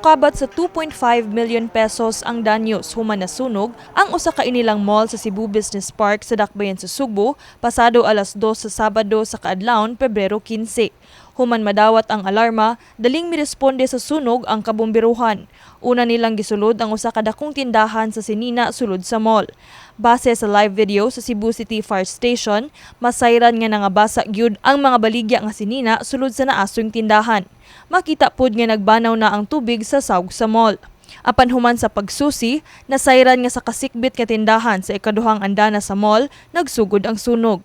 Mukabat sa 2.5 million pesos ang danyos human nasunog ang usa ka inilang mall sa Cebu Business Park sa Dakbayan sa Sugbo pasado alas 2 sa Sabado sa kaadlawon, Pebrero 15. Human madawat ang alarma, daling miresponde sa sunog ang kabomberuhan. Una nilang gisulod ang usa ka dakong tindahan sa sinina sulod sa mall. Base sa live video sa Cebu City Fire Station, masayran nga nangabasa gyud ang mga baligya nga sinina sulod sa naasoy tindahan. Makita pod nga nagbanaw na ang tubig sa sawg sa mall. Apan human sa pagsusi, nasayran nga sa kasikbit nga tindahan sa ikaduhang andana sa mall, nagsugod ang sunog.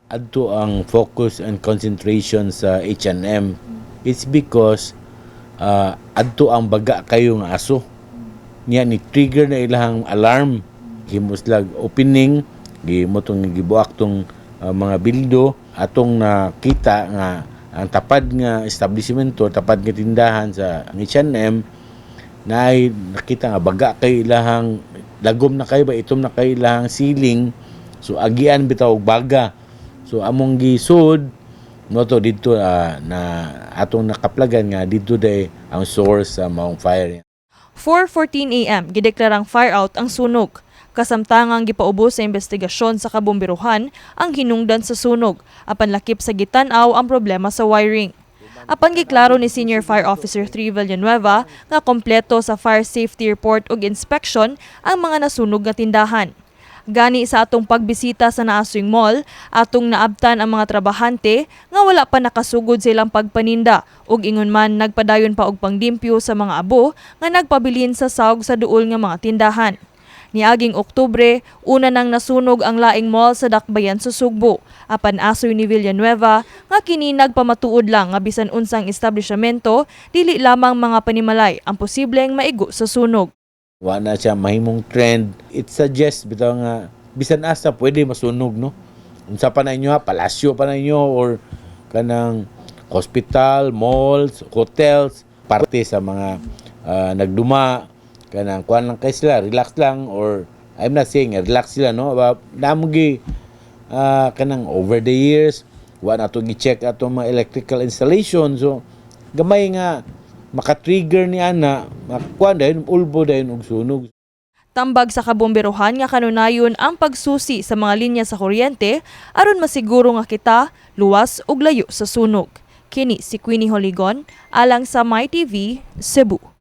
Adto ang focus and concentration sa H&M. It's because adto ang baga kayo nga aso. Niya ni trigger na ilahang alarm. Himo sila opening, gihimo tong gibuak tong mga bildo atong nakita nga ang tapad nga establishmento, tapad nga tindahan sa H&M na ay nakita nga baga kay ilahang lagom na kayo ba, itom na kay ilahang ceiling, so agian bitaw og baga. So among gisud no to didto na atong nakaplagan nga didto day ang source sa maong fire. 4:14 a.m. gideklarang fire out ang sunog. Kasamtangang gipaubos sa investigasyon sa kabomberuhan ang hinungdan sa sunog, apan lakip sa gitan-aw ang problema sa wiring. Apan giklaro ni Senior Fire Officer 3 Villanueva nga kompleto sa fire safety report ug inspection ang mga nasunog nga tindahan. Gani sa atong pagbisita sa naasoy mall, atong naabtan ang mga trabahante nga wala pa nakasugod sa ilang pagpaninda ug ingon man nagpadayon pa og pangdimpyo sa mga abo nga nagpabilin sa sawg sa duol nga mga tindahan. Niaging Oktubre, una nang nasunog ang laing mall sa Dakbayan sa Sugbo. Apan asoy ni Villanueva nga kini nagpamatuod lang nga bisan unsang establishmento, dili lamang mga panimalay ang posibleng maigo sa sunog. Wa na siya mahimong trend. It suggests bitaw nga bisan asa pwede masunog, no? Unsa pa na inyo ha, palasyo pa na inyo or kanang hospital, malls, hotels, parte sa mga nagduma kanang kuan lang kay sila, relax lang, or I'm not saying relax sila, no, ba namo gi kanang over the years wa na to gi-check atong mga electrical installation, so gamay nga maka-trigger ni ana, makuan dayon, ulbo dayon og sunog. Tambag sa kabomberohan nga kanunayon ang pagsusi sa mga linya sa kuryente aron masiguro nga kita luwas ug layo sa sunog. Kini si Queenie Holigon alang sa MyTV Cebu.